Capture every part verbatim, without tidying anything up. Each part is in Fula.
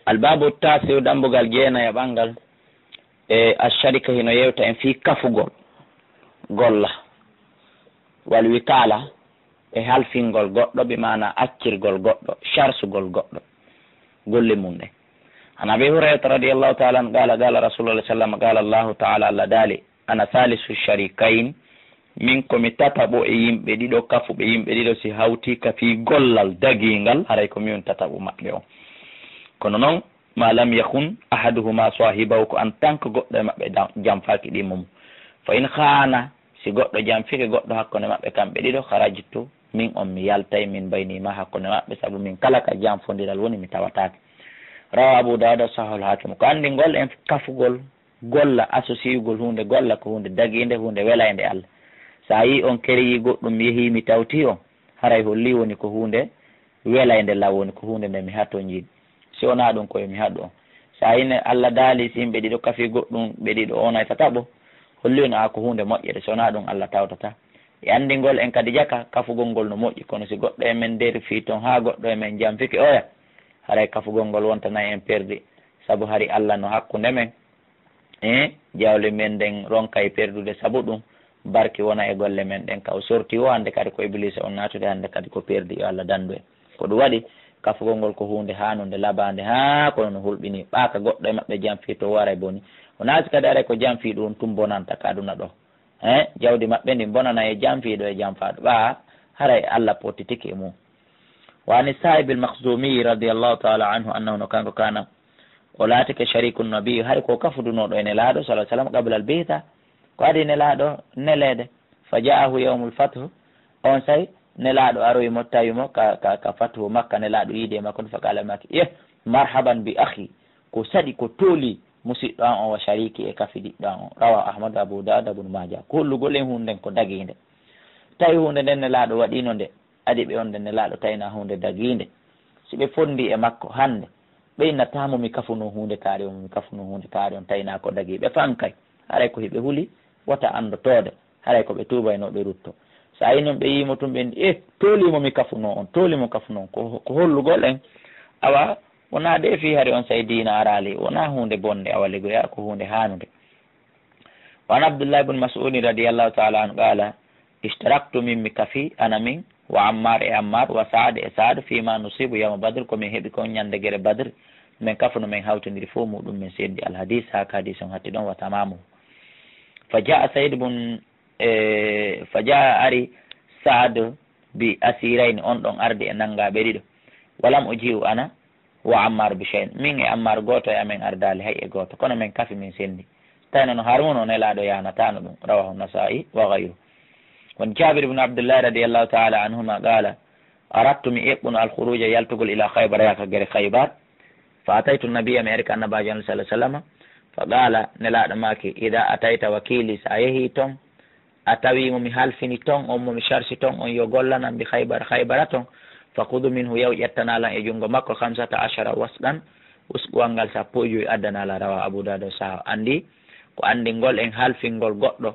Albaabu taasi'u, dammbugal jeenayaɓal ngal, e asharika hino yewta en fii kafugol, golla, wal wikaala, e halfingol goɗɗo, bi maana accirgol goɗɗo, sharsugol goɗɗo, golle mum ɗen. An Abi Hurayrata radiyallahu ta'ala anhu qaala, qaala Rasuulullaahi sallallaahu alayhi wa sallam, qaala Allaahu ta'ala, Alla daali, "Ana saalisu sharikayn, min ko mi tataɓo e yimɓe ɗiɗo, kafuɓe yimɓe ɗiɗo, si hawtii ka fii gollal dagiingal, haray ko min tataɓo maɓɓe on. Kono non, ma lam yakhun ahaduhuma saahibahu, ko en tant que goɗɗo e maɓɓe da-, janfaaki ɗimmo mum. Fa in khaana, si goɗɗo janfike goɗɗo hakkunde maɓɓe kamɓe ɗiɗo, kharajtu, min on mi yaltay, min baynihima, hakkunde maɓɓe, sabu min kala ka janfondiral woni, mi tawataake." Rawaahu Abu Daawuda, sahahul Haakim. Ko anndingol en kafugol, golla, associégol huunde, golla ko huunde dagiinde, huunde welaynde Alla. So a yii on kereyii goɗɗum, yehii mi tawtii on, haray hollii woni ko huunde welaynde law, woni ko huunde nde mi hatonjii. Si wonaa ɗum, ko yo mi haɗu on. So a yii ne Alla daali, si yimɓe ɗiɗo kafii goɗɗum, ɓe ɗiɗo on e tataɓo, hollii woni a ko huunde moƴƴere, si wonaa ɗum Alla tawtata. E anndingol en kadi jaka, kafugol ngol no moƴƴi, kono si goɗɗo e men derfii ton haa goɗɗo e men janfike oya, haray kafugol ngol wontanay en perdi, sabu hari Alla no hakkunde men. E jawle men ɗen ronkay perdude sabu ɗum, barki wona e golle men ɗen. Ka o sorti o, hannde kadi ko Ibliisa on naatude, hannde kadi ko perdi, yo Alla danndu en. Ko ɗum waɗi, kafugol ngol ko huunde haanunde, labaande, haa kono no hulɓinii, ɓaa ka goɗɗo e maɓɓe janfii to, o aray boni. O naati kadi aray ko janfii ɗum tun bonanta ka aduna ɗo. E jawdi maɓɓe ndin bonana e janfiiɗo e janfaaɗo, ɓaa haray Alla pottitike e mum. Wa ani Sa'ib al-Makhzumi radiyallahu ta'ala anhu annahu, no kanko kaana, o laatike shariku nabi, hari ko kafudunooɗo e Nelaaɗo sallallahu alaihi wasallam qabla al-bi'tha, ko adi Nelaaɗo neleede. Fa ja'ahu yawmul fath, on say Nelaaɗo aroyi mo, tawi mo ka, ka, ka fathu Makka, Nelaaɗo yiidi e makko, fa qala, maaki, "Eh, marhaban bi akhi, ko saɗi, ko tooli musiɗɗo an on, wa shariki, e kafidiɗɗo an on." Rawahu Ahmad, Abu Dawud, Ibn Majah. Ko hollugol en huunde nden ko dagiinde. Tawi huunde nden Nelaaɗo waɗiino nde, adi ɓe on nde Nelaaɗo tawinaa huunde dagiinde. Si ɓe fonndii e makko hannde, ɓe innataa mo mi kafunoo huunde kaari on, mo mi kafunoo huunde kaari on, tawinaa ko dagii. Ɓe fankay, haray ko hiɓe huli, wota anndotoode, haray ko ɓe tuubaynoo, ɓe ruttoo. So a yii non ɓe yii mo tun, ɓe inni, "Eh, toolii mo mi kafunoo on, toolii mo kafunoo on." Ko, ko hollugol en, awa, wonaa de fii hari on say diina araali, wonaa huunde bonnde, awa, ligoyaa ko huunde haanunde. Wa an Abdullahi ibn Mas'udin radiyallahu ta'ala anhu qala, ishtaraktu, min mi kafi, ana min, wa Ammar e Ammar, wa Sa'ad e Sa'ad, fima nusibu yawma Badr, ko min heɓi kon ñande gere Badr, min kafuno, min hawtindiri fof muɗum, min sendi. Al hadis, haa ka hadis on hatti ɗon, wa tamamuhu. Fa jaa Sayyid ibn, e, fa jaa ari Sa'ad bi asirayni, on ɗon ardi e nangaaɓe ɗiɗo. Walam uji'u ana wa Ammar bi shay'in. Min e Ammar gooto e amen ardaali hay e gooto, kono min kafi, min sendi. Tawi noon harmuno Nelaaɗo yaanataano ɗum. Rawahu Nasa'i wa ghayru. Won Jabir ibn Abdullah radiyallahu ta'ala anhuma qala, aradtu, mi eɓɓuno, al khuruja, yaltugol, ila Khaybar, yaaka gere Khaybar. Fa ataytu nabiyya, mi ari ka Annabaajo sallallahu alaihi wasallam. Fa qala, Nelaaɗo maaki, idha atayta wakili, sa yehi ton, a tawi mo mi halfini ton on, mo mi sharsi ton on, yo gollanam bi Khaybara, Khaybara ton, fa khudh minhu, yaw ƴettana lan e junngo makko, khamsata ashara wasqan, uskuwal ngal sappo e jowi addana lan. Rawahu Abu Dawud, sahhahu. Anndi ko anndingol en halfingol goɗɗo,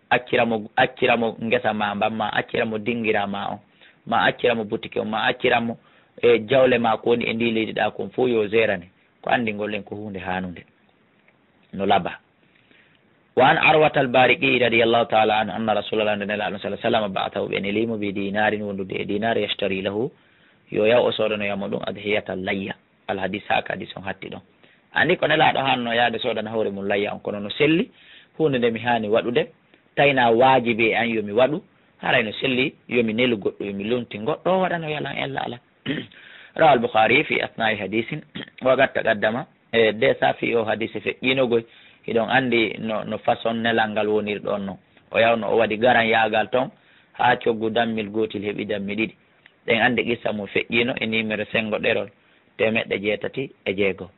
accira mo, accira mo ngesa ma mban, ma accira mo dingira ma on, ma accira mo butike on, ma accira mo e jawle ma ko woni e ndi leydi ɗa kon fof yo zerane. Ko anndingol en ko huunde haanunde. No laba. Wa an Arwata al-Bariqi radiyallahu ta'ala anhu anna Rasulallah, nde Nelaaɗo sallallahu alaihi wasallam, ba'athahu, ɓe neli mo, bi dinarin, wondude e dinar, yashtari lahu, yo yaw o soodanoya mo ɗum, adhiyatan, layya. Al hadis, haa ka hadis on hatti ɗon. Anndi ko Nelaaɗo haanno yaade soodana hoore mum layya on, kono no selli, huunde nde mi haani waɗude, tawi na waajibi e an yo mi waɗu, haray no selli yo mi nelu goɗɗo, yo mi lontin goɗɗo, o waɗanoya lan ella ala. Rawahu al-Bukhari fi athna'i hadisin, wa qad taqaddama, e de sa fi o hadisi feƴƴiino goy, hiɗon anndi no, no façon nelal ngal woniri ɗon non. O yawno o waɗi garanyaagal ton, haa coggu dammil gootil heɓi dammi ɗiɗi. Ɗen anndi qissa mum feƴƴiino e numéro senngo ɗerol teemeɗɗe jeetati e jeego.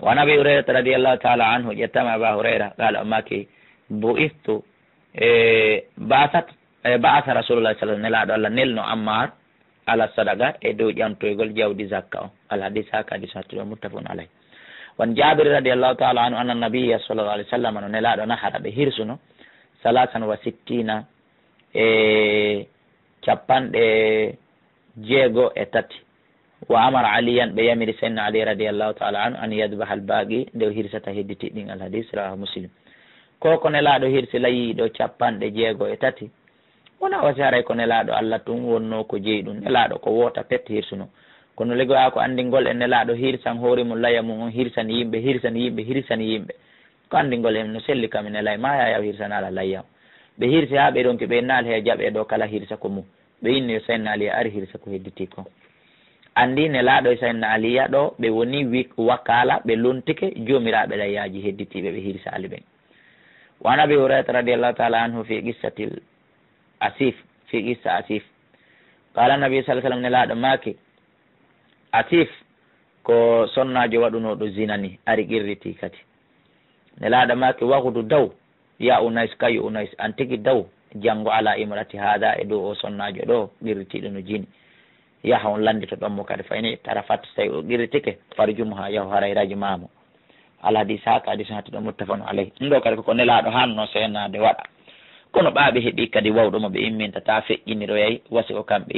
Wa an Abi Hurayrata radiyallahu ta'ala anhu, ƴettama Aba Hurayra, qala, o maaki, bu'ithtu, e, ba'athat, e, ba'atha Rasulullah sallallahu alaihi wasallam, Nelaaɗo Allah nelno Ammar, ala sadaqa, e dow ƴamtoygol jawdi zakka on. Al hadis, haa ka hadis hatti ɗon, muttafaqun alayh. Wa an Jabir radiyallahu ta'ala anhu anna nabiyya sallallahu alaihi wasallam, no Nelaaɗo nahara, ɓe hirsuno, salasan wa sittina, e capanɗe jeego e tati. Wa amara Aliyan, ɓe yamiri Seydina Ali radiyallahu ta'ala anhu, an yadbaha al-baqi, nde o hirsata hedditi ɗin. Al-hadis rawahu Muslim. Ko ko Nelaaɗo hirsi layyiiɗo capanɗe jeego e tati. Wona wasi haray ko Nelaaɗo Allah tun wonnoo ko jeyi ɗum. Nelaaɗo ko woota pet hirsuno. Kono legoya ko anndingol en Nelaaɗo hirsan hoore mum laya mum on, hirsan yimɓe, hirsan yimɓe, hirsan yimɓe. Ko anndingol en no selli kam e Nelaaɗo, ma yaya o hirsana ala layya. Ɓe hirsi haa ɓe ɗon ki ɓe naali he jaɓe ɗo kala hirsa ko mum. Ɓe inni yo Seydina Ali ari hirsa ko hedditi ko. Anndi Nelaaɗo e Seydina Aliya ɗo ɓe woni wi-, wakala, ɓe lontike joomiraaɓe layyaaji hedditiiɓe ɓe hirsaali ɓen. Wa an Abi Hurayrata radiyallahu ta'ala anhu fi qissatil asif, fi qissa asif. Qala Nabi sallallahu alaihi wasallam, Nelaaɗo maaki, asif ko sonnaajo waɗunooɗo zina ni, ari qirriti kadi. Nelaaɗo maaki, wahudu daw, ya Unais, kayu Unais, an tigi daw, janngo ala imrati hada, e dow o sonnaajo ɗo, qirritiiɗo no jini. Yaha on lanndito ɗon mo kadi, fa ini tarafat, so tawi o qirritike, farjumuha, yahu haray rajmaamo. Al hadis, haka hadis hatti ɗo muttafaqun alayh. Ɗum ɗo kadi koko Nelaaɗo hanno seenaade waɗa. Kono ɓaaɓe heɓi kadi wawɗo mo ɓe imminta ta feƴƴiniroyay, wasi ko kamɓe